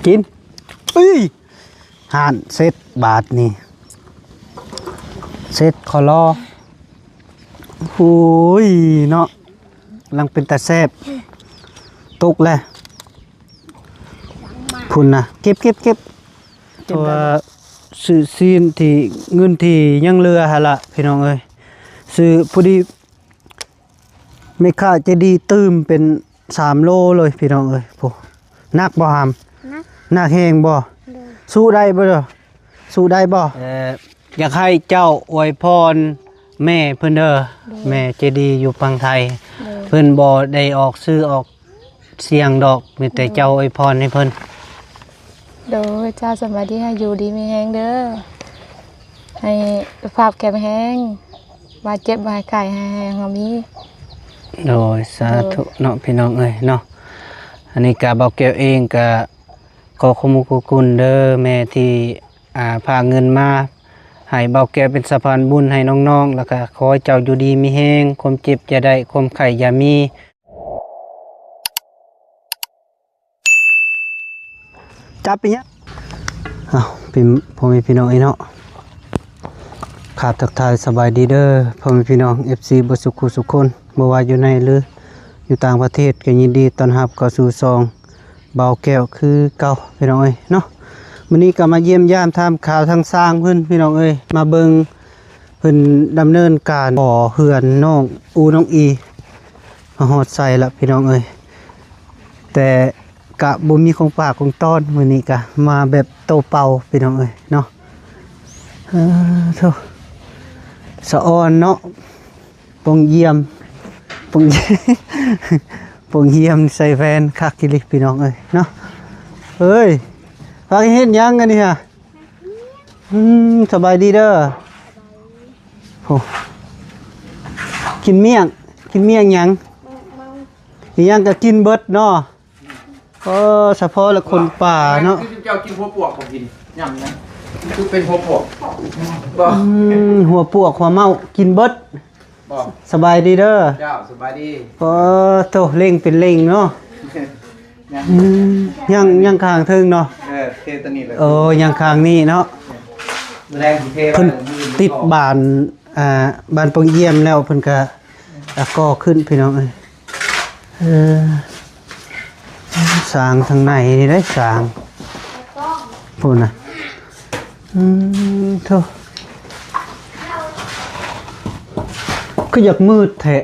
ກິນ ເອີຍ ຫັ້ນ ເສັດບາດນີ້ ເສັດຂໍລໍ. ໂອ້ຍເນາະ ກຳລັງເປັນຕາແຊບ. ຕົກແລ້ວ ພຸ້ນນະ ເກັບ ເກັບ ເກັບ. ເພາະວ່າຊື້ຊີ້ນທີ່ ເງິນທີ່ຍັງເຫຼືອຫັ້ນລະ ພີ່ນ້ອງເອີຍ. ຊື້ພໍດີ ແມ່ຄ້າໃຈດີຕື່ມເປັນສາມໂລເລີຍ ພີ່ນ້ອງເອີຍ. ໂອ້ ໜັກບໍ່ຫຳ? ໜັກ ໜັກແຮງບໍ່? ໂດຍ ສູ້ໄດ້ບໍ່? ສູ້ໄດ້ບໍ່? ເອີ ຢາກໃຫ້ເຈົ້າອວຍພອນແມ່ເພິ່ນເດີ. ໂດຍ ແມ່ໃຈດີຢູ່ຝັ່ງໄທ. ໂດຍ ເພິ່ນບໍ່ໄດ້ອອກຊື່ອອກສຽງດອກ ມີແຕ່ເຈົ້າອວຍພອນໃຫ້ເພິ່ນ. ໂດຍ ເຈົ້າ ສະບາຍດີ ໃຫ້ຢູ່ດີມີແຮງເດີ ໃຫ້ສຸຂະພາບແຂງແຮງ ບາດເຈັບບໍ່ໃຫ້ໄຂ້ ໃຫ້ແຮງເຮົາມີ. ໂດຍ ສາທຸເນາະ ພີ່ນ້ອງເອີຍເນາະ. ອັນນີ້ກະ ບ່າວແກ້ວເອງກະ ຂໍຂອບຄຸນເດີແມ່ທີ່ ອ່າ ພາເງິນມາໃຫ້ບ່າວແກ້ວເປັນສະພານບຸນໃຫ້ນ້ອງໆ ແລ້ວກະຂໍໃຫ້ເຈົ້າຢູ່ດີມີແຮງ ຄວາມເຈັບຢ່າໄດ້ ຄວາມໄຂ້ຢ່າມີ. ຈັບອີຫຍັງ? ເອົ້າ ພີ່ ພໍ່ແມ່ພີ່ນ້ອງເອີຍເນາະ ຄາບທັກທາຍສະບາຍດີເດີ ພໍ່ແມ່ພີ່ນ້ອງ ເອັຟຊີ ເບິດສຸຂູສຸຄົນ ບໍ່ວ່າຢູ່ໃນ ຫຼື ຢູ່ຕ່າງປະເທດ ກໍຍິນດີຕ້ອນຮັບເຂົ້າສູ່ຊ່ອງບ່າວແກ້ວຄືເກົ່າ ພີ່ນ້ອງເອີຍເນາະ. ມື້ນີ້ກໍມາຢ້ຽມຢາມຖາມຂ່າວທາງຊ່າງເພິ່ນ ພີ່ນ້ອງເອີຍ ມາເບິ່ງ ເພິ່ນດຳເນີນການກໍ່ເຮືອນນ້ອງອູນ້ອງອີ ມາຮອດໃສລະພີ່ນ້ອງເອີຍ ແຕ່ກະບໍ່ມີຂອງຝາກຂອງຕ້ອນ ມື້ນີ້ກະມາແບບໂຕເປົ່າພີ່ນ້ອງເອີຍເນາະ. ເອີ ໂທ້ ສະອອນເນາະ ປ່ອງຢ້ຽມ ປ່ອງ ປ່ອງຢ້ຽມໃສ່ແວ່ນຄັກອີ່ຫຼີພີ່ນ້ອງເອີຍເນາະ. ເອີຍ ພາກັນເຮັດຫຍັງອັນນີ້ຫະ? ອືມ ສະບາຍດີເດີ. ໂອ້ ກິນມ້ຽງ ກິນມ້ຽງຫຍັງ? ອີຫຍັງກໍກິນເບິດເນາະ. ເອີ ສະເພາະລະຄົນປ່າເນາະ. ຄືເຈົ້າກິນຫົວປວກບໍ່ກິນ ຍຳນະ ຄືເປັນຫົວປວກບໍ່? ອືມ ຫົວປວກ ຫົວເມົ້າ ກິນເບິດ. ບໍ່ ສະບາຍດີເດີ. ເຈົ້າ ສະບາຍດີ. ໂອ້ ໂທ້ ເລັ່ງເປັນເລັ່ງເນາະ. ອືມ ຍັງ ຍັງຄ້າງເທິງເນາະ. ເອີ ເທຕົວນີ້ແຫຼະ. ໂອ້ ຍັງຄ້າງນີ້ເນາະ. ແລງຊິເທ ເພິ່ນຕິດບ້ານ ອ່າ ບ້ານປ່ອງຢ້ຽມແລ້ວ ເພິ່ນກະ ອ່າ ກໍ່ຂຶ້ນພີ່ນ້ອງເອີຍ. ເອີ ສ້າງທາງໃນນີ້ໄດ້ ສ້າງພຸ້ນນະ. ອືມ ໂທ້ ຄືຢາກມືດແທ້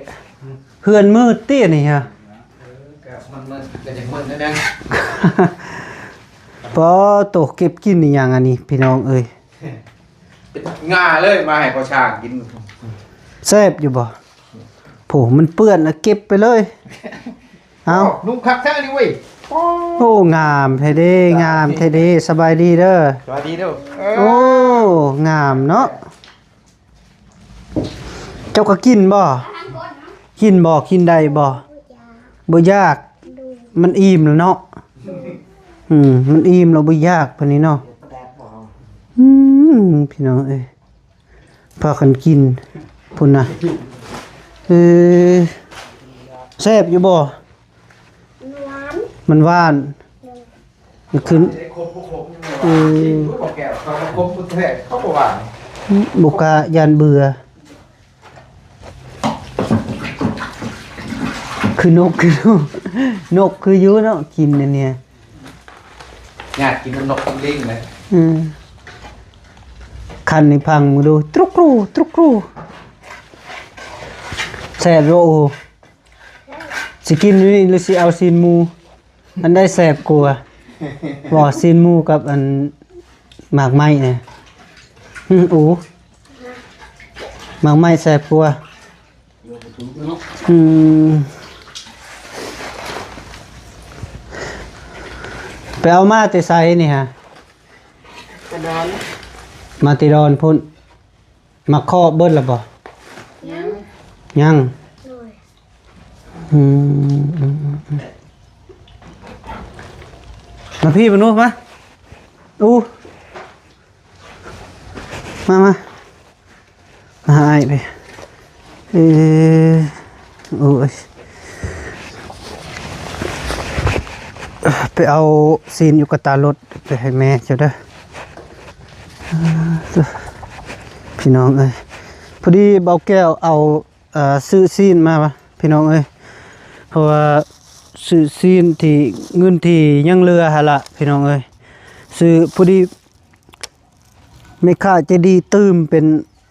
ເຮືອນມືດຕິອັນນີ້ຫະ. ເອີ ກໍມັນ ມັນກໍຍັງມຶນແນວນັ້ນ. ປາໂຕ ເກັບກິນອີຫຍັງອັນນີ້ ພີ່ນ້ອງເອີຍ? ເປັນງ່າເລີຍ ມາໃຫ້ພໍ່ຊ້າງກິນ. ແຊບຢູ່ບໍ່? ໂອ້ ມັນເປື້ອນລະເກັບໄປເລີຍ. ເອົ້າ ໂອ້ ນຸ່ງຄັກແທ້ນີ້ເວີຍ. ໂອ້ ງາມແທ້ເດ້ ງາມແທ້ເດ້. ສະບາຍດີເດີ ສະບາຍດີເດີ. ເອີ ໂອ້ ງາມເນາະ. ເຈົ້າກໍກິນບໍ່? ກິນບໍ່? ກິນໄດ້ບໍ່? ບໍ່ຢາກ. ມັນອີ່ມແລ້ວເນາະ. ອືມ ມັນອີ່ມແລ້ວ ບໍ່ຢາກປານນີ້ເນາະ. ອືມ ພີ່ນ້ອງເອີຍ ພາກັນກິນພຸ້ນນະ. ເອີ ແຊບຢູ່ບໍ່? ມັນຫວານ ມັນຫວານ. ມັນຂຶ້ນ ອືມ ບໍ່ກ້າ ຢ້ານເບື່ອ. ຄືນົກ ຄືນົກ ນົກຄືຢູ່ເນາະ ກິນອັນນີ້ ຍາດກິນນຳນົກນຳລີງເລີຍ. ອືມ ຄັນໃຫ້ຟັງເບິ່ງດູ ຕຣູກຣູ ຕຣູກຣູ. ແຊບບໍ່? ໂອ້ ຊິກິນຢູ່ນີ້ ຫຼື ຊິເອົາຊີ້ນໝູ? ອັນໃດແຊບກວ່າ? ບໍ່ ຊີ້ນໝູກັບອັນໝາກໄມ້ນະ. ອືມ ໂອ້ ໝາກໄມ້ແຊບກວ່າ. ອືມ ໄປເອົາມາແຕ່ໃສນີ້ຫະ? ແຕ່ດອນ. ມາແຕ່ດອນພຸ້ນ. ໝາກເຄາະເບິດແລ້ວບໍ່? ຍັງ. ຍັງ. ໂດຍ. ອືມ ອືມ ອືມ ມາພີ້ ມານູ ມາ. ອູ້ ມາ ມາ ມາຫາອ້າຍໄປ. ເອີ ໂອ້ຍ. ໄປເອົາຊີ້ນຢູ່ກະຕາລົດໄປໃຫ້ແມ່ເຈົ້າເດີ ພີ່ນ້ອງເອີຍ. ພໍດີເບົາແກ້ວເອົາ ເອີ ຊື້ຊີ້ນມາ ພີ່ນ້ອງເອີຍ ເພາະວ່າຊື້ຊີ້ນທີ່ ເງິນທີ່ຍັງເຫຼືອຫັ້ນລະ ພີ່ນ້ອງເອີຍ. ຊື້ ພໍດີແມ່ຄ້າໃຈດີຕື່ມເປັນ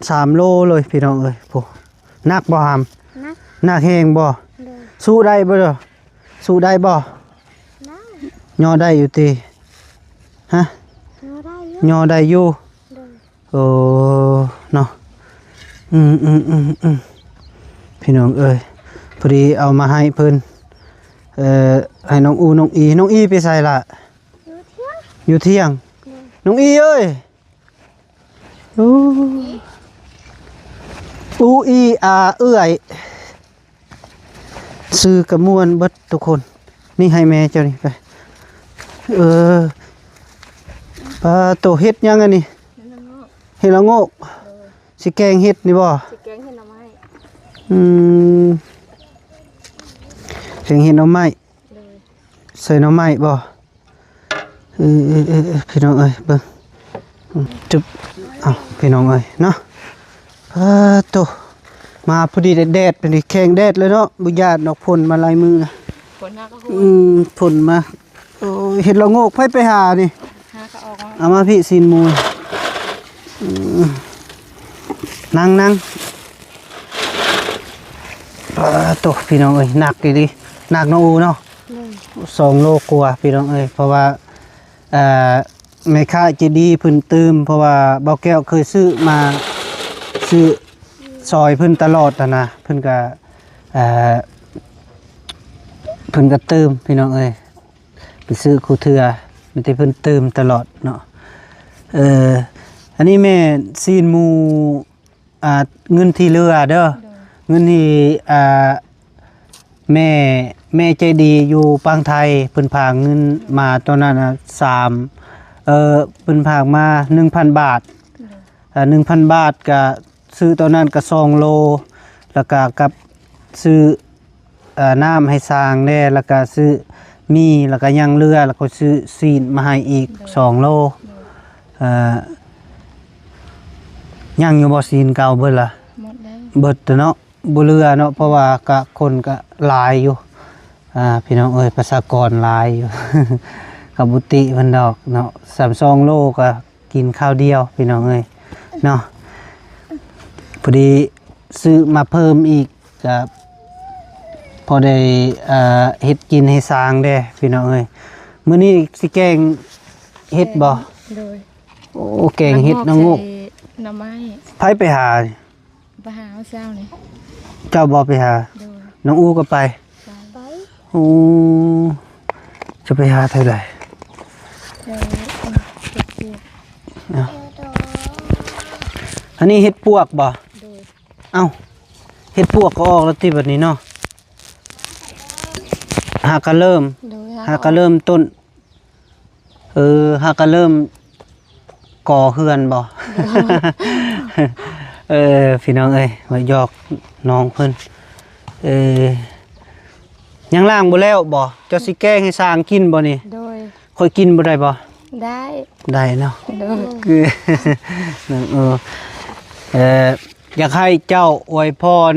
ສາມໂລເລີຍ ພີ່ນ້ອງເອີຍ. ໂອ້ ໜັກບໍ່ຫຳ? ໜັກ ໜັກແຮງບໍ່? ໂດຍ ສູ້ໄດ້ບໍ່? ສູ້ໄດ້ບໍ່? ໄດ້ ຍໍໄດ້ຢູ່ຕິ? ຮະ? ຍໍໄດ້ຢູ່ ຍໍໄດ້ຢູ່. ໂດຍ ໂອ້ ເນາະ ອືມໆໆ ພີ່ນ້ອງເອີຍ ພໍດີເອົາມາໃຫ້ເພິ່ນ ເອີ ໃຫ້ນ້ອງອູ ນ້ອງອີ. ນ້ອງອີໄປໃສລະ? ຢູ່ທ່ຽງ ຢູ່ທ່ຽງ. ໂດຍ ນ້ອງອີເອີຍ ອູ ອູ ອີ ອາ ເອື້ອຍ. ຊື່ກະມ່ວນເບິດທຸກຄົນ. ນີ້ໃຫ້ແມ່ເຈົ້ານີ້ໄປ. ເອີ ປາໂຕ ເຫັດຫຍັງອັນນີ້? ເຫັດລະໂງກ ເຫັດລະໂງກ. ໂດຍ ຊິແກງເຫັດນີ້ບໍ່? ຊິແກງເຫັດໜໍ່ໄມ້. ອືມ ແກງເຫັດໜໍ່ໄມ້. ໂດຍ ໃສ່ໜໍ່ໄມ້ບໍ່? ເອີ ເອີ ເອີ ພີ່ນ້ອງເອີຍ ເບິ່ງ ຈຶບ ເອົ້າ ພີ່ນ້ອງເອີຍເນາະ. ປາໂຕ ມາພໍດີແດດໆ ແບບນີ້ແຂງແດດເລີຍເນາະ ບໍ່ຢ້ານດອກ ຝົນມາຫຼາຍມື້ນະ. ຝົນຫາກະໂຫດ ອືມ ຝົນມາ. ໂອ້ຍ ເຫັດລະໂງກ ໃຜໄປຫານີ້? ຫາກະອອກມາ ເອົາມາພີ້ ຊີ້ນໝູ. ອືມ ນັ່ງໆ ປາໂຕ ພີ່ນ້ອງເອີຍ ໜັກອີ່ຫຼີ ໜັກເນາະອູເນາະ. ໂດຍ ສອງໂລກວ່າ ພີ່ນ້ອງເອີຍ ເພາະວ່າ ເອີ ແມ່ຄ້າໃຈດີເພິ່ນຕື່ມ ເພາະວ່າເບົາແກ້ວເຄີຍຊື້ມາ ຊື້ຊ່ອຍເພິ່ນຕະຫຼອດຫັ້ນນະ ເພິ່ນກະ ເອີ ເພິ່ນກະຕື່ມ ພີ່ນ້ອງເອີຍ ໄປຊື້ຄູ່ເທື່ອ ມີແຕ່ເພິ່ນຕື່ມຕະຫຼອດເນາະ. ເອີ ອັນນີ້ແມ່ນຊີ້ນໝູ ອ່າ ເງິນທີ່ເຫຼືອເດີ ໂດຍ ເງິນທີ່ ອ່າ ແມ່ ແມ່ໃຈດີຢູ່ຝັ່ງໄທ ເພິ່ນຝາກເງິນມາຕອນນັ້ນນະ ສາມ ເອີ ເພິ່ນຝາກມາໜຶ່ງພັນບາດ. ໂດຍ ເອີ ໜຶ່ງພັນບາດ ກະຊື້ຕອນນັ້ນກະສອງໂລ ແລ້ວກະກັບຊື້ ເອີ ນ້ຳໃຫ້ຊ້າງແດ່ ແລ້ວກະຊື້ໝີ່ ແລ້ວກະຍັງເຫຼືອ ແລ້ວກໍຊື້ຊີ້ນມາໃຫ້ອີກ ໂດຍ ສອງໂລ. ໂດຍ ເອີ ຍັງຢູ່ບໍ່? ຊີ້ນເກົ່າເບິດລະ? ໝົດແລ້ວ ເບິດແລ້ວເນາະ ບໍ່ເຫຼືອເນາະ ເພາະວ່າກະຄົນກະຫຼາຍຢູ່ ອ່າ ພີ່ນ້ອງເອີຍ ປະຊາກອນຫຼາຍຢູ່ ກະບໍ່ຕິເພິ່ນດອກເນາະ. ສາມ ສອງໂລກະ ກິນຄາວດຽວ ພີ່ນ້ອງເອີຍເນາະ. ພໍດີຊື້ມາເພີ່ມອີກ ກະພໍໄດ້ ເອີ ເຮັດກິນໃຫ້ຊ້າງແດ່ ພີ່ນ້ອງເອີຍ. ມື້ນີ້ຊິແກງເຫັດບໍ່? ໂດຍ ໂອ້ ແກງເຫັດລະໂງກ ໜໍ່ໄມ້. ໃຜໄປຫາ? ໄປຫາເອົາເຊົ້ານີ້. ເຈົ້າບໍ່ໄປຫາ? ໂດຍ ນ້ອງອູກໍໄປ? ໄປ ໄປ. ໂອ້ ຈະໄປຫາເທື່ອໃດ? ເອີ ເຮັດປວກ ເອົາ ອັນນີ້ເຫັດປວກບໍ່? ໂດຍ ເອົ້າ ເຫັດປວກກໍອອກແລ້ວຕິບັດນີ້ເນາະ? ຫາກະເລີ່ມ ໂດຍ ຫາກະເລີ່ມຕົ້ນ ເອີ ຫາກະເລີ່ມກໍ່ເຮືອນບໍ່? ເອີ ພີ່ນ້ອງເອີຍ ມາຢອກນ້ອງເພິ່ນ. ເອີ ຍັງລ້າງບໍ່ແລ້ວບໍ່? ເຈົ້າຊິແກງໃຫ້ຊ້າງກິນບໍ່ນີ້? ໂດຍ ຂ້ອຍກິນບໍ່ໄດ້ບໍ່? ໄດ້ ໄດ້ເນາະ. ໂດຍ ເອີ ເອີ ຢາກໃຫ້ເຈົ້າອວຍພອນ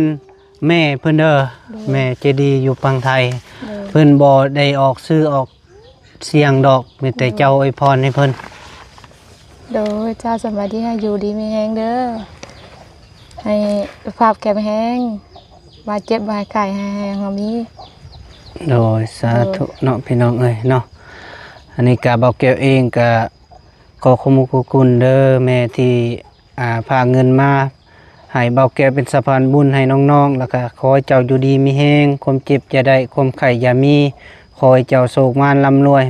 ແມ່ເພິ່ນເດີ ໂດຍ ແມ່ໃຈດີຢູ່ຝັ່ງໄທ ໂດຍ ເພິ່ນບໍ່ໄດ້ອອກຊື່ອອກ ສ່ຽງດອກ ມີແຕ່ເຈົ້າອວຍພອນໃຫ້ເພິ່ນ. ໂດຍ ເຈົ້າ ສະບາຍດີ ໃຫ້ຢູ່ດີມີແຮງເດີ ໃຫ້ສຸຂະພາບແຂງແຮງ ບາດເຈັບບໍ່ໃຫ້ໄຂ້ ໃຫ້ແຮງເຮົາມີ. ໂດຍ ສາທຸເນາະ ພີ່ນ້ອງເອີຍເນາະ. ອັນນີ້ກະ ເບົາແກ້ວເອງກະ ຂໍຂອບຄຸນຂອບຄຸນເດີ ແມ່ທີ່ ອ່າ ຝາກເງິນມາໃຫ້ເບົາແກ້ວເປັນສະພານບຸນໃຫ້ນ້ອງໆ ແລ້ວກະຂໍໃຫ້ເຈົ້າຢູ່ດີມີແຮງ ຄວາມເຈັບຢ່າໄດ້ ຄວາມໄຂ້ຢ່າມີ ຂໍໃຫ້ເຈົ້າໂຊກໝານລ່ຳລວຍ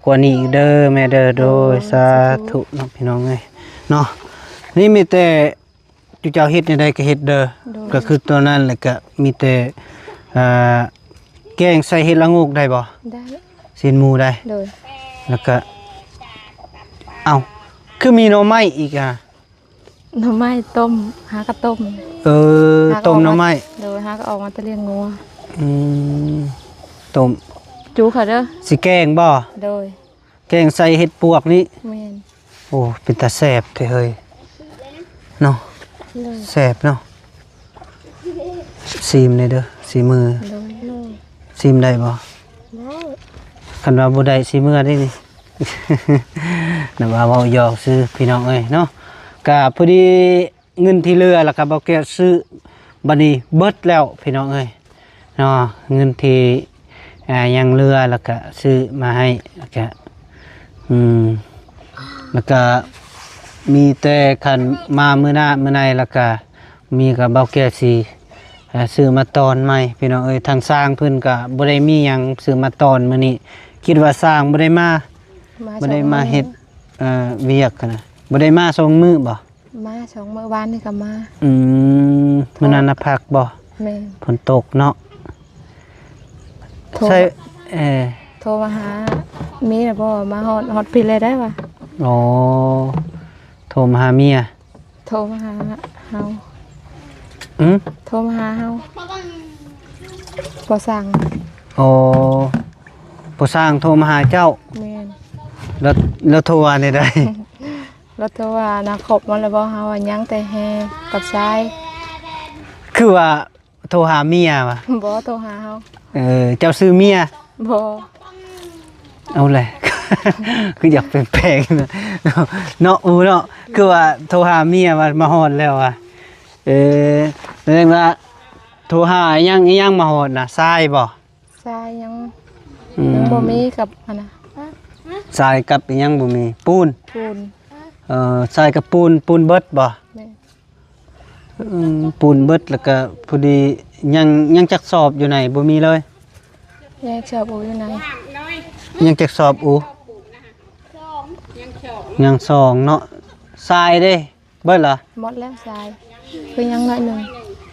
ກວ່ານີ້ອີກເດີແມ່ເດີ. ໂດຍ ໂດຍ ສາທຸເນາະ ພີ່ນ້ອງເອີຍເນາະ. ນີ້ມີແຕ່ຈຸເຈົ້າເຮັດແນວໃດກໍເຮັດເດີ ໂດຍ ກໍຄືຕົວນັ້ນ ແລ້ວກະມີແຕ່ ອ່າ ແກງໃສ່ເຫັດລະໂງກໄດ້ບໍ່? ໄດ້ ຊີ້ນໝູໄດ້. ໂດຍ ແລ້ວກະ ເອົ້າ ຄືມີໜໍ່ໄມ້ອີກອະ? ໜໍ່ໄມ້ຕົ້ມ ຫາກະຕົ້ມ. ເອີ ຫາກະ ຕົ້ມໜໍ່ໄມ້. ໂດຍ ຫາກະອອກມາແຕ່ລ້ຽງງົວ. ອືມ ຕົ້ມ ດູເຂົາເດີ ຊິແກງບໍ່? ໂດຍ ແກງໃສ່ເຫັດປວກນີ້. ແມ່ນ. ໂອ້ ເປັນຕາແຊບແທ້ເຮີ້ຍ ເນາະ. ໂດຍ ແຊບເນາະ. ຊີມແດ່ເດີ ສີມື. ໂດຍ ຊີມໄດ້ບໍ່? ໄດ້. ຄັນວ່າບໍ່ໄດ້ ຊິເມືອໄດ໋ນີ້. ນະວ່າເວົ້າຫຍອກຊື່ພີ່ນ້ອງເອີຍເນາະ. ກະພໍດີ ເງິນທີ່ເຫຼືອ ແລ້ວກະບໍ່ແກ້ວຊື້ ບັດນີ້ເບິດແລ້ວພີ່ນ້ອງເອີຍເນາະ. ເງິນທີ່ ອ່າ ຍັງເຫຼືອ ແລ້ວກະຊື້ມາໃຫ້ ແລ້ວກະ ອືມ ແລ້ວກະມີແຕ່ຄັນມາມື້ໜ້າມື້ໃນ ແລ້ວກະມີກະບໍ່ແກ້ວຊິ ອ່າ ຊື້ມາຕອນໃໝ່ພີ່ນ້ອງເອີຍ. ທາງຊ່າງເພິ່ນກະບໍ່ໄດ້ມີຫຍັງ ຊື້ມາຕອນມື້ນີ້. ຄິດວ່າຊ່າງບໍ່ໄດ້ມາ ມາ ບໍ່ໄດ້ມາເຮັດ ສອງມື້ ເອີ ວຽກຫັ້ນນະ. ບໍ່ໄດ້ມາສອງມື້ບໍ່? ມາສອງມື້ ວານນີ້ກໍມາ. ອືມ ມື້ນັ້ນນະພັກບໍ່? ແມ່ນ. ຝົນຕົກເນາະ. ໂທ ໃຊ່ ເອີ ໂທມາຫາເມຍແລ້ວບໍ່ ມາຮອດ ຮອດພີ້ແລ້ວໄດ້ວ່າ. ອໍ ໂທມາຫາເມຍ. ໂທມາຫາເຮົາ. ອືມ ໂທມາຫາເຮົາ ພໍ່ຊ່າງ. ອໍ ພໍ່ຊ່າງໂທມາຫາເຈົ້າ. ແມ່ນ. ແລ້ວ ແລ້ວໂທວ່າແນວໃດ? ແລ້ວໂທວ່າ ນະ ຄົບມາແລ້ວບໍ່? ເຮົາວ່າຍັງແຕ່ແຮ່ກັບຊາຍ. ຄືວ່າໂທຫາເມຍວະ? ບໍ່ ໂທຫາເຮົາ. ເອີ ເຈົ້າຊື່ເມຍ? ບໍ່. ເອົາແຫຼະ ຄືຢາກແປກໆ ເນາະ ເນາະ ອູເນາະ. ຄືວ່າໂທຫາເມຍວ່າມາຮອດແລ້ວວ່າ. ເອີ ແສດງວ່າໂທຫາອີ່ຫຍັງ ອີ່ຫຍັງມາຮອດນະ ຊາຍບໍ່? ຊາຍຍັງ ອືມ ຍັງບໍ່ມີກັບອັນນະ ຊາຍກັບອີ່ຫຍັງບໍ່ມີ ປູນ ປູນ. ເອີ ຊາຍກັບປູນ ປູນເບິດບໍ່? ແມ່ນ. ອືມ ປູນເບິດ ແລ້ວກະພໍດີ ຍັງ ຍັງຈັກສອບຢູ່ໃນ ບໍ່ມີເລີຍ? ຍັງຈັກສອບຢູ່ໃນ ຍັງຈັກສອບອູ່? ຍັງສອງເນາະ. ຊາຍເດ້ ເບິດລະ? ໝົດແລ້ວຊາຍ ຄືຍັງໜ້ອຍໜຶ່ງ.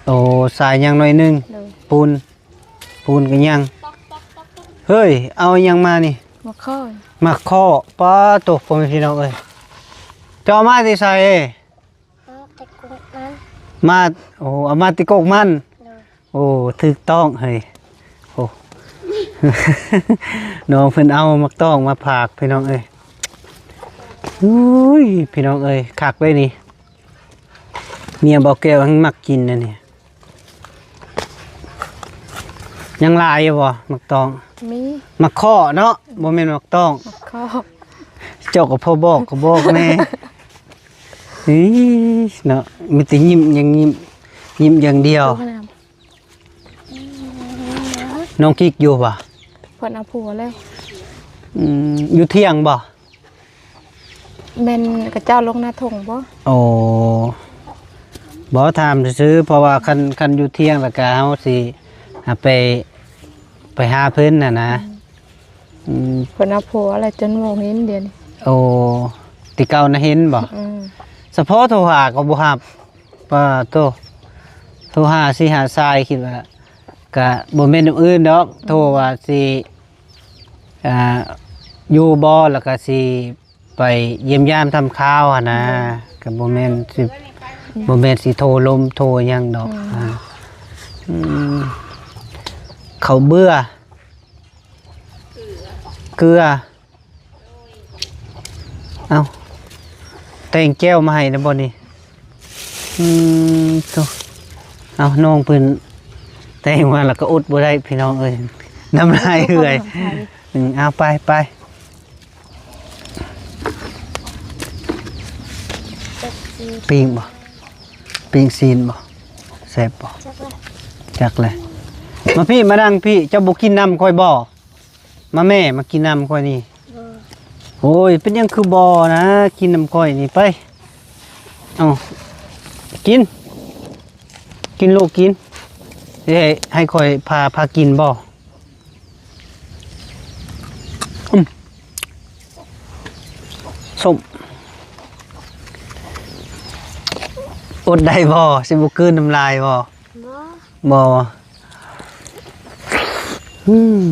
ໂອ້ ຊາຍຍັງໜ້ອຍໜຶ່ງ. ໂດຍ. ປູນ ປູນກໍຍັງ. ເຮີ້ຍ ເອົາຫຍັງມານີ້? ໝາກຄໍ່. ໝາກຄໍ່. ປາໂຕ ພໍ່ແມ່ພີ່ນ້ອງເອີຍ ເຈົ້າເອົາມາແຕ່ໃສ? ເອົາແຕ່ກົກມັນ. ມາ ໂອ້ ເອົາມາແຕ່ກົກມັນ. ໂດຍ. ໂອ້ ຖືກຕ້ອງເຮີ້ຍ. ໂອ້ ນ້ອງເພິ່ນເອົາໝາກຕ້ອງມາຝາກພີ່ນ້ອງເອີຍ. ອຸ້ຍ ພີ່ນ້ອງເອີຍ ຄັກເລີຍນີ້. ເມຍບໍ່ແກ້ວແຮ່ງມັກກິນອັນນີ້. ຍັງຫຼາຍຢູ່ບໍ່ໝາກຕ້ອງ? ມີ. ໝາກຄໍ່ເນາະ ບໍ່ແມ່ນໝາກຕ້ອງ. ໝາກຄໍ່. ເຈົ້າກໍພໍບອກກໍບອກແດ່. ອີ ເນາະ ມີແຕ່ຍິ້ມ ຍັງຍິ້ມ ຍິ້ມຢ່າງດຽວ. ນ້ອງກິກຢູ່ບໍ່? ເພິ່ນເອົາຜົວແລ້ວ. ອືມ ຢູ່ທ່ຽງບໍ່? ແມ່ນເຂົາເຈົ້າລົງນາທົ່ງບໍ່? ໂອ້ ບໍ່ ຖາມຊື່ໆ ເພາະວ່າຄັນ ຄັນຢູ່ທ່ຽງແລ້ວກະເຮົາຊິຫາໄປ ໄປຫາເພິ່ນຫັ້ນນະ. ອືມ ອືມ ເພິ່ນເອົາຜົວແລ້ວ ຈົນບໍ່ເຫັນດຽວນີ້. ໂອ້ ແຕ່ເກົ່ານະເຫັນບໍ່? ອືມ ສະເພາະໂທຫາກໍບໍ່ຮັບ. ປາໂຕ ໂທຫາຊິຫາຊາຍ ຄິດວ່າກະບໍ່ແມ່ນແນວອື່ນດອກ ໂທວ່າຊິ ອ່າ ຢູ່ບໍ່ ແລ້ວກະຊິໄປຢ້ຽມຢາມທຳຂ່າວຫັ້ນນະ. ອືມ ກະບໍ່ແມ່ນຊິ ອືມ ບໍ່ແມ່ນຊິໂທລົມໂທຫຍັງດອກ. ອືມ ອ່າ ອືມ ເຂົ້າເບືອ ເກືອ ເອົ້າ ແຕ່ງແຈ່ວມາໃຫ້ນະບໍ່ນີ້? ອືມ ໂທ້ ເອົ້າ ນ້ອງເພິ່ນແຕ່ງມາແລ້ວກໍອົດບໍ່ໄດ້ພີ່ນ້ອງເອີຍ ນ້ຳລາຍເຮືອຍ. ອືມ ເອົາ ໄປ ໄປ ປີ້ງບໍ່? ປີ້ງຊີ້ນບໍ່? ແຊບບໍ່? ຈັກແຫຼະ ຈັກແຫຼະ. ມາພີ້ ມານັ່ງພີ້ ເຈົ້າບໍ່ກິນນ້ຳຂ້ອຍບໍ່? ມາແມ່ ມາກິນນ້ຳຂ້ອຍນີ້. ເອີ ໂອ້ຍ ເປັນຫຍັງຄືບໍ່ນະ ກິນນ້ຳຂ້ອຍນີ້ ໄປ ເອົາ ກິນ ກິນລູກກິນ. ຊິໃຫ້ ໃຫ້ຂ້ອຍພາ ພາກິນບໍ່? ອືມ ສົ້ມ ອົດໄດ້ບໍ່? ຊິບໍ່ກືນນ້ຳລາຍບໍ່? ບໍ່ ບໍ່. ອືມ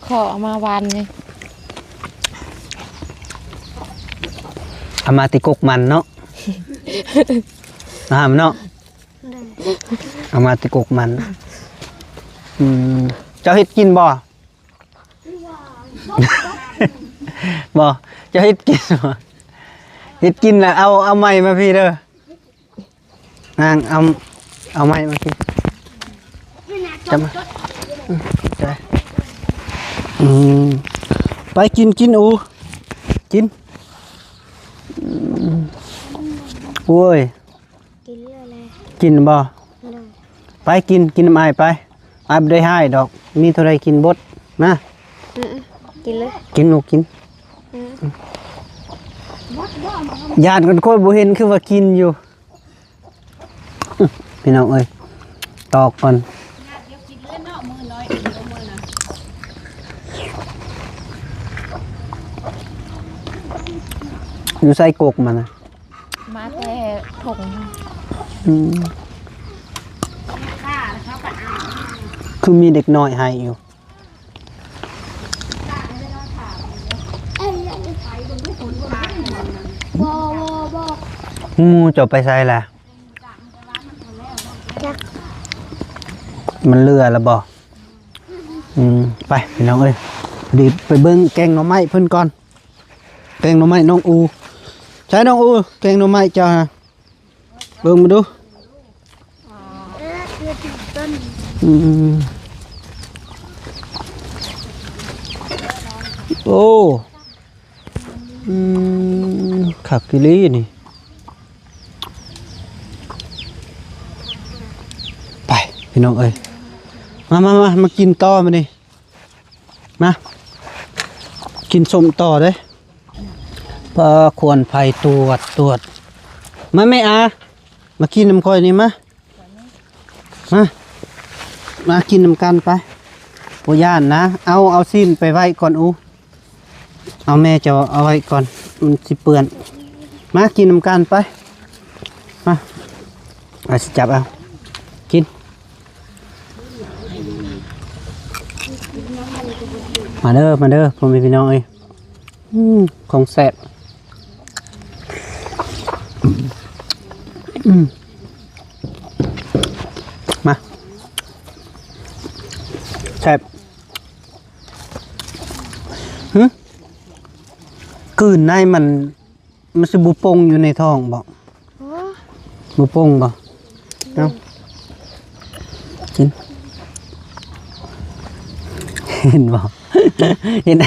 ຂໍເອົາມາວານນີ້ ເອົາມາແຕ່ກົກມັນເນາະ ງາມເນາະ ເອົາມາແຕ່ກົກມັນ. ອືມ ເຈົ້າເຮັດກິນບໍ່? ບໍ່. ເຈົ້າເຮັດກິນບໍ່? ເຮັດກິນແລ້ວເອົາ ເອົາໄມ້ມາພີ້ເດີ. ນາງເອົາ ເອົາໄມ້ມາກິນ. ຈຳມາ. ອືມ ໄປກິນ ກິນ ອູ ກິນ. ອືມ ໂອ້ຍ ກິນແລ້ວແຫຼະ. ກິນບໍ່? ໂດຍ. ໄປກິນ ກິນນຳອ້າຍໄປ. ອ້າຍບໍ່ໄດ້ຮ້າຍດອກ ມີເທົ່າໃດກິນເບິດ. ມາ ອືມ ກິນເລີຍ. ກິນລູກກິນ. ອືມ ຢ້ານກັນຄົນບໍ່ເຫັນ ຄືວ່າກິນຢູ່. ພີ່ນ້ອງເອີຍ ຕອກກ່ອນ. ຢູ່ໃສກົກມັນນະ? ມາແຕ່ຖົງ. ອືມ ຄືມີເດັກນ້ອຍໄຫ້ຢູ່. ໝູ່ເຈົ້າໄປໃສລະ? ຈັກ ມັນເຫຼືອລະບໍ່? ອືມ ໄປພີ່ນ້ອງເອີຍ ດີໄປເບິ່ງແກງໜໍ່ໄມ້ເພິ່ນກ່ອນ. ແກງໜໍ່ໄມ້ນ້ອງອູ. ໃສນ້ອງອູ ແກງໜໍ່ໄມ້ເຈົ້ານະ? ເບິ່ງມາດູ. ອືມ ໂອ້ ອືມ ຄັກອີ່ຫຼີນີ້. ໄປພີ່ນ້ອງເອີຍ ມາ ມາ ມາ ມາກິນຕໍ່ບາດນີ້. ມາ ກິນສົ້ມຕໍ່ເດີ້. ປາ ຄວັນໄຟຕວດ ຕວດ. ມາແມ່ອາ ມາກິນນຳຂ້ອຍນີ້ ມາ ມາ ມາກິນນຳກັນໄປ. ບໍ່ຢ້ານນະ. ເອົາ ເອົາຊີ້ນໄປໄວ້ກ່ອນອູ. ເອົາແມ່ເຈົ້າເອົາໄວ້ກ່ອນ ມັນຊິເປື້ອນ. ມາກິນນຳກັນໄປ. ມາ ອາ ຊິຈັບເອົາ ກິນ. ມາເດີ ມາເດີ ພໍ່ແມ່ພີ່ນ້ອງເອີຍ. ອືມ ຂອງແຊບ. ອືມ ມາ ແຊບ. ຫື ກືນໃນມັນ ມັນຊິບໍ່ປົ່ງຢູ່ໃນທ້ອງບໍ? ໂອ້ ບໍ່ປົ່ງບໍ? ເອົາ ກິນ. ເຫັນບໍ? ເຫັນ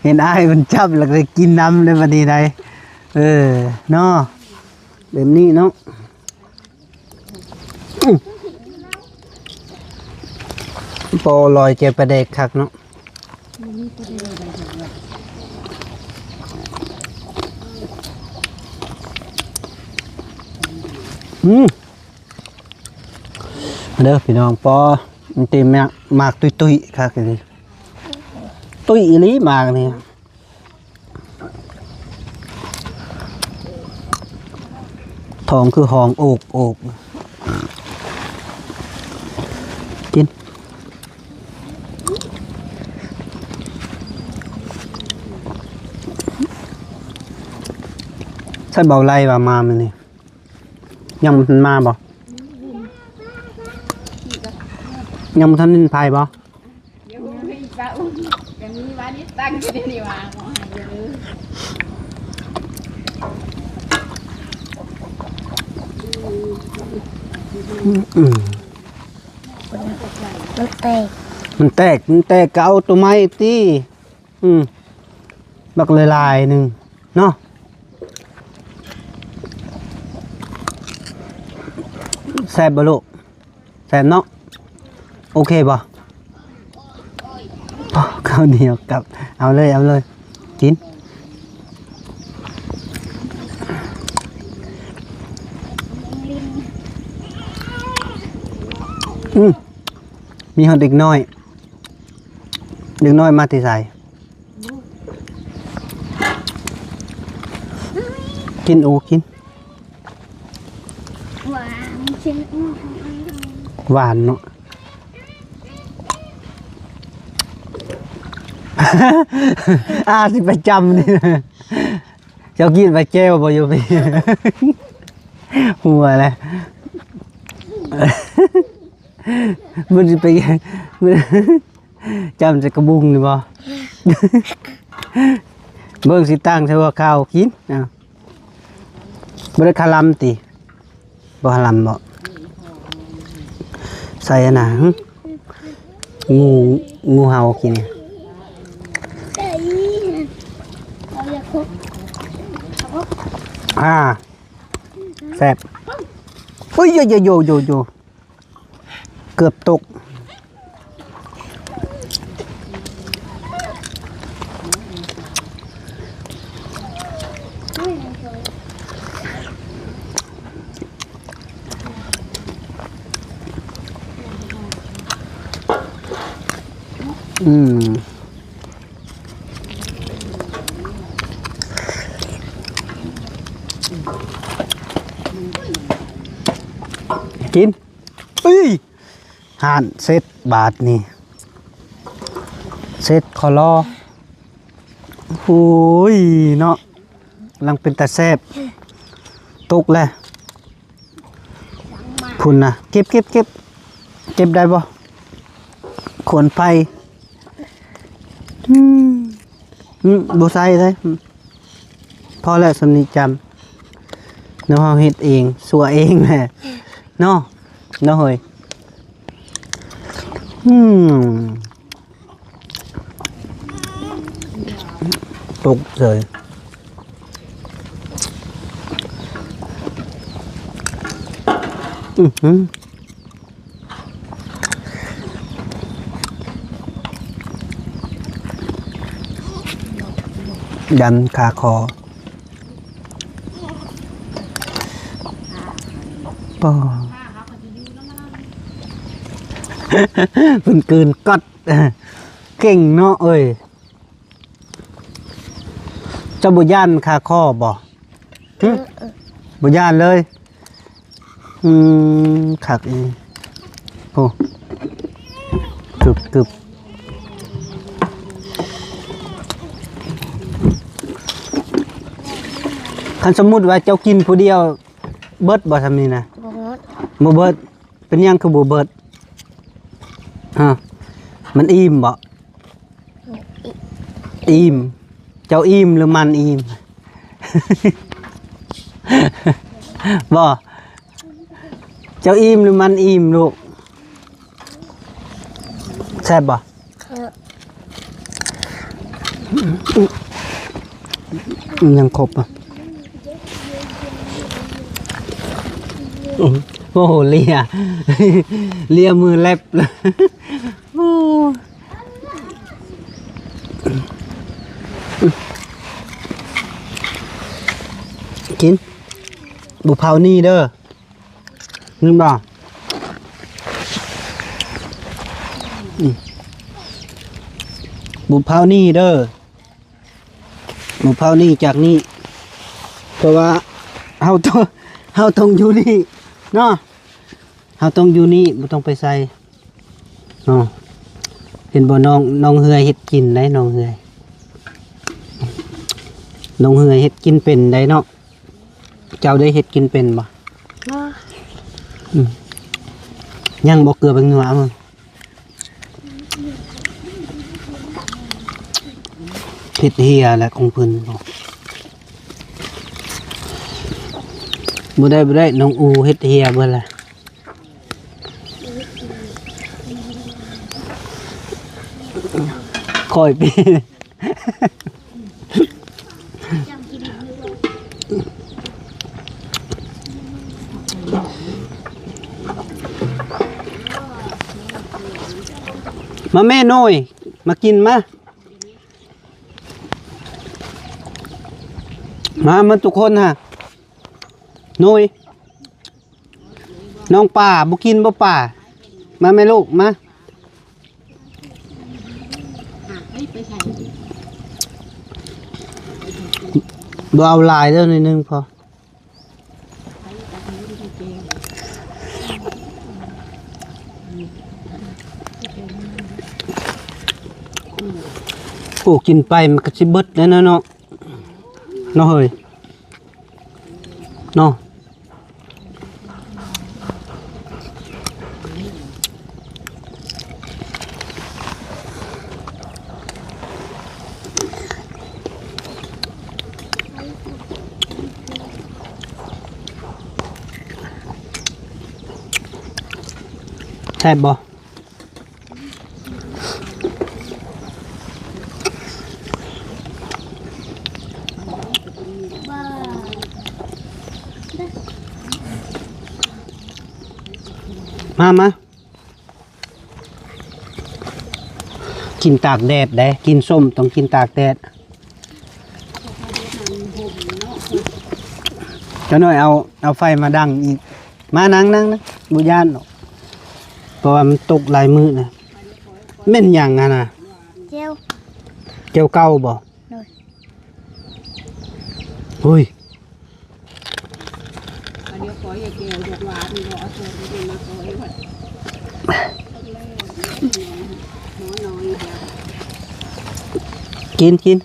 ເຫັນອ້າຍມັນຈັບແລ້ວກໍໄດ້ກິນນຳເລີຍບັດນີ້ໄດ໋. ເອີ ເນາະ ແບບນີ້ເນາະ. ອືມ ພໍລອຍແຈ່ວປາແດກຄັກເນາະ. ອືມ ມາເດີພີ່ນ້ອງ ປໍ ມັນຕິມາກ ມາກຕຸ້ຍໆ ຄັກອີ່ຫຼີ ຕຸ້ຍອີ່ຫຼີໝາກນີ້. ທ້ອງຄືຮ້ອງໂອກໆ ກິນ. ໃສເບົາໄລ່ວ່າມາມື້ນີ້ ຍັງບໍ່ທັນມາບໍ? ຍັງບໍ່ທັນເຫັນໃຜບໍ? ອືມ ມັນແຕກ ມັນແຕກ ມັນແຕກກໍເອົາໂຕໃໝ່ຕິ. ອືມ ບັກຫຼາຍໆໜຶ່ງເນາະ. ແຊບບໍ່ລູກ? ແຊບເນາະ. ໂອເຄບໍ່? ເຂົ້າໜຽວກັບ ເອົາເລີຍ ເອົາເລີຍ ກິນ. ອືມ ມີຮອດເດັກນ້ອຍ. ເດັກນ້ອຍມາແຕ່ໃສ? ກິນ ໂອ ກິນ. ຫວານ ຫວານເນາະ. ອາ ຊິໄປຈຳນີ້ ເຈົ້າກິນໄປແກ້ວບໍ່ຢູ່ພີ້? ຫົວແຫຼະ ມັນຊິໄປ ມັນ ຈ້ຳໃສ່ກະບຸງນີ້ບໍ່? ເບິ່ງຊິຕັ້ງໃສ່ຫົວເຂົ່າກິນ. ອ້າວ ບໍ່ໄດ້ຄະລຳຕິ? ບໍ່ຄະລຳບໍ່? ໃສ່ອັນນ່າ ຫຶ? ງູ ງູເຫົ່າກິນ. ອ່າ ແຊບ. ໂອ້ຍ ໂຢ ໂຢ ໂຢ ໂຢ ເກືອບຕົກ. ອືມ ກິນ. ເອີຍ ຮ້ານເສັດບາດນີ້ ເສັດຂໍລໍ. ໂອ້ຍເນາະ ກຳລັງເປັນຕາແຊບ. ຕົກແລ້ວ ພຸ້ນນະ. ເກັບ ເກັບ ເກັບ ເກັບໄດ້ບໍ່? ຂວນໄຜ່. ອືມ ອືມ ບໍ່ໃສ່ເລີຍ. ພໍແລ້ວ ສ່ຳນີ້ຈຳ. ເນາະ ເຮົາເຮັດເອງ ຊົ່ວເອງແຫຼະເນາະ. ເນາະເຮີ້ຍ. ອືມ ຕົກເສີຍ. ອືຫື ດຳຄາຄໍ. ປ້ອ ເພິ່ນກືນກັອດ ເກັ່ງເນາະເອີຍ. ເຈົ້າບໍ່ຢ້ານຄາຄໍບໍ່? ຫຶ? ເອີ ເອີ ບໍ່ຢ້ານເລີຍ. ອືມ ຄັກອີ່ຫຼີ. ໂອ້ ກຶບ ກຶບ. ຄັນສົມມຸດວ່າເຈົ້າກິນຜູ້ດຽວ ເບິດບໍ່ຊ່ຳນີ້ນະ? ບໍ່ເບິດ. ບໍ່ເບິດ. ເປັນຫຍັງຄືບໍ່ເບິດ? ຮະ? ມັນອີ່ມບໍ່? ອີ່ມ. ເຈົ້າອີ່ມຫຼືມັນອີ່ມ? ບໍ່. ເຈົ້າອີ່ມຫຼືມັນອີ່ມລູກ? ແຊບບໍ່? ແຊບ. ຍັງຄົບອ່ະ. ໂອ້ໂຫ ເລຍ ເລຍມືແລັບ. ໂອ້ ກິນ ບໍ່ເຜົານີ້ເດີ. ເຫັນບໍ່? ອືມ ບໍ່ເຜົານີ້ເດີ ບໍ່ເຜົານີ້ຈາກນີ້ ເພາະວ່າເຮົາຕ້ອງ ເຮົາຕ້ອງຢູ່ນີ້ເນາະ ເຮົາຕ້ອງຢູ່ນີ້ ບໍ່ຕ້ອງໄປໃສເນາະ. ເຫັນບໍ່ ນ້ອງ ນ້ອງເຮືອຍເຮັດກິນໄດ໋ ນ້ອງເຮືອຍ ນ້ອງເຮືອຍເຮັດກິນເປັນໄດ໋ເນາະ. ເຈົ້າໄດ້ເຮັດກິນເປັນບໍ່? ບໍ່. ອືມ ຍັງບໍ່ ເກືອແປ້ງນົວ ເອົາມາ ເຮັດເຮຍແຫຼະຂອງເພິ່ນ. ບໍ່ໄດ້ ບໍ່ໄດ້ ນ້ອງອູເຮັດເຮຍເບິດລະ. ຂ້ອຍເປັນ ມາແມ່ນ້ອຍ ມາກິນມາ ມາ ມາທຸກຄົນຫັ້ນ ນ້ອຍ. ນ້ອງປາ ບໍ່ກິນບໍ່ປາ? ມາແມ່ລູກ ມາ. ບໍ່ເອົາຫຼາຍເດີ ໜ້ອຍໜຶ່ງພໍ. ໂອ້ ກິນໄປມັນກະຊິເບິດແລ້ວເນາະ ເນາະ ເນາະເຮີ້ຍ ເນາະ. ອື ບບໍ່? ມາ ມາ ກິນຕາກແດດເດ້ ກິນສົ້ມຕ້ອງກິນຕາກແດດ. ຈັກໜ້ອຍເອົາ ເອົາໄຟມາດັງອີກ. ມານັ່ງ ນັ່ງ ນັ່ງ ບໍ່ຢ້ານດອກ ເພາະວ່າມັນຕົກຫຼາຍມື້ນະ. ແມ່ນຫຍັງຫັ້ນນະ? ແຈ່ວ ແຈ່ວເກົ່າບໍ່? ໂດຍ. ໂອ້ຍ ກິນ ກິນ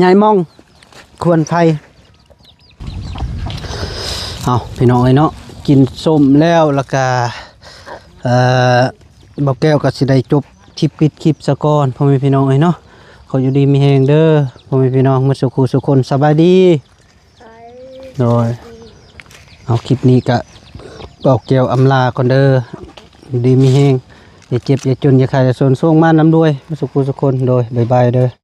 ຍາຍມອງ ຄວນໄພ. ເອົາ ພີ່ນ້ອງເອີຍເນາະ ກິນສົ້ມແລ້ວ ແລ້ວກະ ເອີ ບ່າວແກ້ວກໍຊິໄດ້ຈົບຄລິບ ປິດຄລິບຊະກ່ອນ ພໍ່ແມ່ພີ່ນ້ອງເອີຍເນາະ. ຂໍຢູ່ດີມີແຮງເດີ ພໍ່ແມ່ພີ່ນ້ອງໝົດສູ່ຄູ່ສູ່ຄົນ. ສະບາຍດີ. ໂດຍ. ເອົາ ຄລິບນີ້ກະ ບ່າວແກ້ວອຳລາກ່ອນເດີ. ຢູ່ດີມີແຮງ ຢ່າເຈັບຢ່າຈົນ ຢ່າໄຂ້ຢ່າໂສນ ໂຊກໝານລ່ຳລວຍໝົດສູ່ຄູ່ສູ່ຄົນ. ໂດຍ. ບາຍບາຍເດີ.